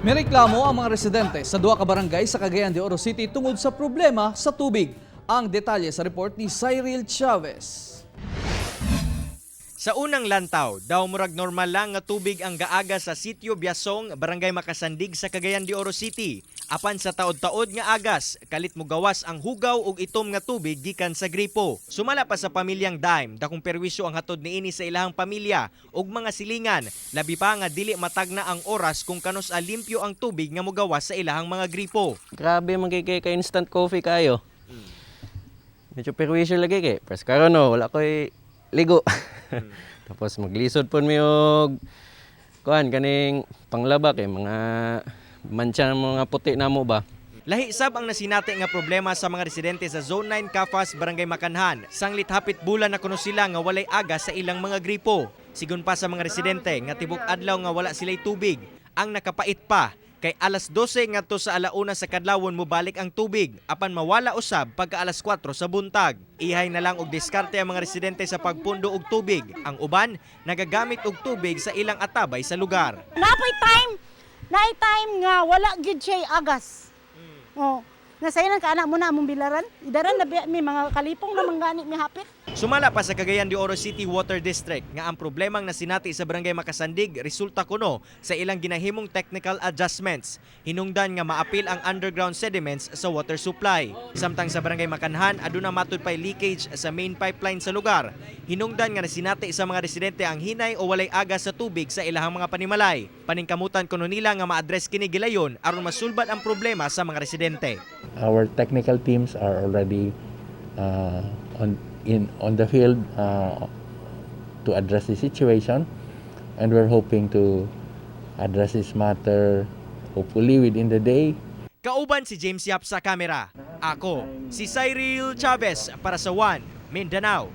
May reklamo ang mga residente sa duha ka barangay sa Cagayan de Oro City tungod sa problema sa tubig. Ang detalye sa report ni Cyril Chavez. Sa unang lantaw, daw murag normal lang nga tubig ang gaaga sa Sitio Biasong, Barangay Makasandig sa Cagayan de Oro City. Apan sa taod-taod nga agas, kalit mo gawas ang hugaw ug itom nga tubig gikan sa gripo. Sumala pa sa pamilyang Dime, dakong perwisyo ang hatod niini sa ilahang pamilya ug mga silingan, labi pa nga dili matagna ang oras kung kanus-a limpyo ang tubig nga mogawas sa ilahang mga gripo. Grabe man kay instant coffee kayo. Medyo perwisyo lagi kay. Pres karon no, wala ko'y ligo. Tapos maglisod pud mi og kuan kaning panglaba kay mga mantsa ng mga puti namo ba. Lahi sab ang nasinati nga problema sa mga residente sa Zone 9 Kafas, Barangay Makanhan. Sanglit hapit bulan na kuno sila nga walay aga sa ilang mga gripo. Sigon pa sa mga residente nga tibok adlaw nga wala sila'y tubig. Ang nakapait pa kay alas 12 ngadto sa alauna sa kadlawon mobalik ang tubig apan mawala usab pagka alas 4 sa buntag. Ihay na lang og diskarte ang mga residente sa pagpundo og tubig. Ang uban nagagamit og tubig sa ilang atabay sa lugar. Napoy time, naay time nga wala gid siya agas. Oh, nasayanan ka anak mo na among bilaran. Idaran na biya mi mga kalipong na manggani mi hapit. Sumala pa sa Cagayan de Oro City Water District nga ang problemang nasinati sa Barangay Makasandig resulta kuno sa ilang ginahimong technical adjustments. Hinungdan nga maapil ang underground sediments sa water supply. Samtang sa Barangay Makanhan, aduna matud pay leakage sa main pipeline sa lugar. Hinungdan nga nasinati sa mga residente ang hinay o walay aga sa tubig sa ilahang mga panimalay. Paningkamutan kuno nila nga ma-address kini gilayon aron masulbad ang problema sa mga residente. Our technical teams are already on the field to address the situation, and we're hoping to address this matter hopefully within the day. Kauban si James Yap sa kamera. Ako, si Cyril Chavez para sa One Mindanao.